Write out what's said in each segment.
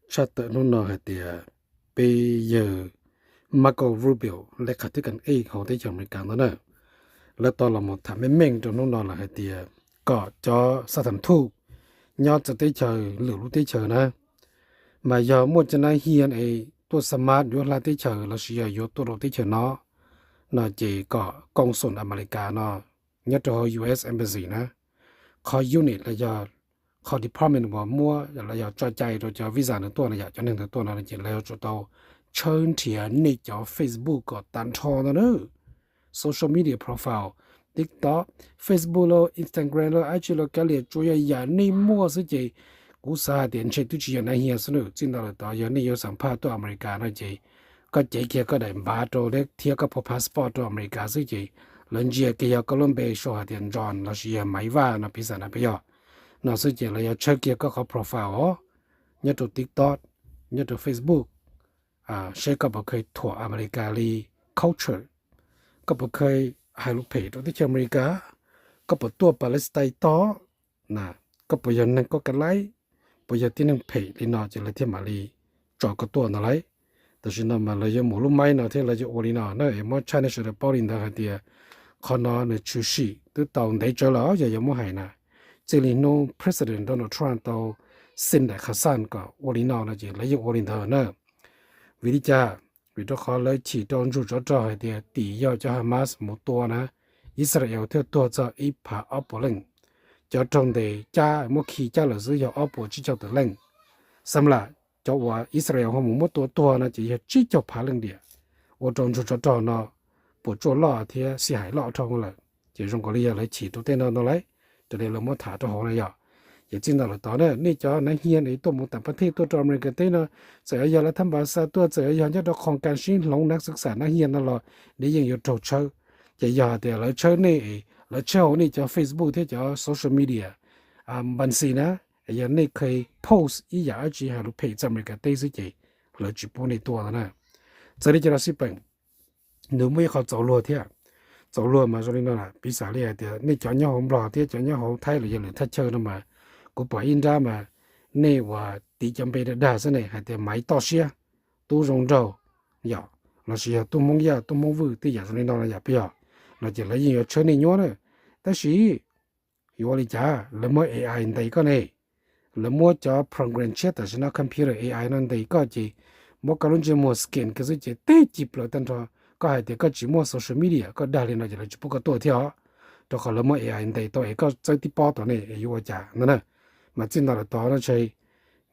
Tshaj tawm hnub no hais tias peb yawg Marco Rubio, leej ka thib kas ej hauv teb chaws Amelikas ntawd na, lawv tau los mus tham meej meej rau hnub no lawm hais tias kom cov xab tham thuj nyob txawv teb chaws lwm lub teb chaws na, mas yog muaj cov nab hias es tuaj xa mab yuav hla teb chaws lossis yog yuav tuaj rau teb chaws no, no ces kom koom xum Amelikas no nyob rau hauv U S Embassy na, qhov unit los yog qhov department uas muab los yog tso cai rau cov visa ntawd tuaj no yom, cov neeg ntawd tuaj no ces lawv yuav tsum tau tshawb nrhiav nej cov Facebook kom tag nrho ntawd na, social media profile, TikTok, Facebook los Instagram los dab tsi los kav liam, tsuas yog yam nej muaj xwb ces kuv xav hais tias ntshe twb tsis yog nab hias xwb na. Txij ntawd lawm tod yog nej yuav xam phaj tuaj Amelikas no ces koj cev kiag koj daim npav rau thiab koj phau passport rau Amelikas xwb ces lawv ntsia kiag yog koj lub npe sau hais tias John lossis yog Maiv Vaj no piv xam na peb yog no xwb ces lawv yuav tshawb kiag koj qhov profile os, nyob rau TikTok, nyob rau Facebook, seb koj puas kheev thuam Amelikas li culture, koj puas kheev hais lus phem rau teb chaws Amelikas, koj puas tuaj Palestine tog, koj puas yog neeg koj ka laib, puas yog tib neeg phem li no ces lawv thiaj mam li tso koj tuaj ntag lauj. Tam sim no mas lawv yuav mus lub maib no thiab lawv yuav ua li no na, es muab tshaj nej sawv daws paub li ntawd hais tias qhov no nws tshwm sim twb tau ntev tsawv lawm yog yuav muab hais na. Txij li hnub President Donald Trump tau xi daim qhas xaj kom ua li no no ces lawv yeej ua li ntawd na. Vim li cas? Vim rau qhov lawv chim rau ntsuag tsov rog hais tias tim yog cov Hamas mus tua na, Israel thiaj tuag txog ib phav ob puas leej. Cov raug ntes cab muab khi cab lawm xwb yog ob puas tsib caug tawm leej. Xam lam cov uas Israel ho mus muab tua tuag no ces yog tsib caug phav leej diam. Ua rau ntsuag tsov rog no puas tsuaj loj thiab sij hais loj dhau lawm. Ces zoo nkaus li yog lawv chim rau tej no ntag lauj, raws li lawv muab tham rau hauv no yog. Ces txij ntawd lawm tod na, nej cov nab hias es tuaj mus tam pab thej tuaj rau Amelikas teb no, txawm yog lawv thab npas xa tuaj, txawm yog nyob rau qhov kas sib hloov nab xwb xam nab hias no los nej yeej yuav raug tshawb. Ces yog hais tias lawv tshawb nej, lawv tshawb hauv nej cov Facebook thiab cov social media npas xis na, yog nej kheev post ib yam dab tsi hais lus phem txog Amelikas teb xwb ces lawv tsis pub nej tuaj ntag na. Txawm li cas los xij peem, nws muaj ib qho txaus luag thiab. Txaus luag mas zoo li no, piv xam li hais tias nej cov nyob hauv Nplog thiab cov nyob hauv Thaib los yog lwm thaj chaw no mas, kuv pom ib nrab mas nej uas tiv cov npe dag dag xwb ne hais tias Maiv Toj Siab, Tub Zoo Nraug, yog, lossis yog Tub Hmoob Yaj, Tub Hmoob Vwj, tej yam zoo li no no yom peb yog, no ces lawv yeej yuav tshawb nej nyuaj na. Tab sis yuav ua li cas, lawv muab A I ntes koj ne, lawv muab cov program tshiab tam sim no computer A I no ntes koj ces muab koj lub ntsej muag scan kiag xwb ces teb ci plaws tag nrho. Koj hais tias koj tsis muaj social media, koj dag li no ces lawv tsis pub koj tuaj thiab os, rau qhov lawv muab A I ntes tau es koj txawb tib pob tod ne, yuav ua cas no na. Mas txij ntawd lawm tod no ntshe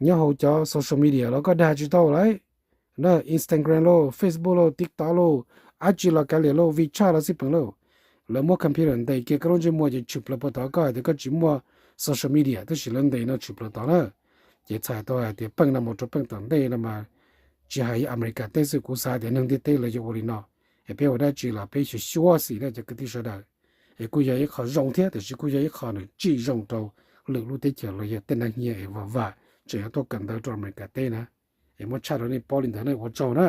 nyob hauv cov social media los koj dag tsis tau lauj. Na, Instagram lauj, Facebook lauj, TikTok lauj, dab tsi los kav liam lauj, WeChat los xij peem lauj, lawv muab computer ntes kiag koj lub ntsej muag ces tshwm plaws puag tod, koj hais tias koj tsis muaj social media tab sis lawv ntes no tshwm plaws tod na. Ces txhais tau hais tias peej no mus rau peej tom ntej no mas tsis hais Amelikas teb xwb, kuv xav tias neeg ntiaj teb lawv yuav ua li no. Es peb ua dab tsi los peb xyuas xyuas xim na cov kwv tij sawv daws. Es kuj yog ib qho zoo thiab, tiam sis kuj yog ib qho nws tsis zoo rau lwm lub teb chaws los yog tej nab hias es vam vam tseem yuav tuaj kawm ntawv rau Amelikas teb na. Es muab tshaj rau nej paub li ntawd nej ua tsaug na.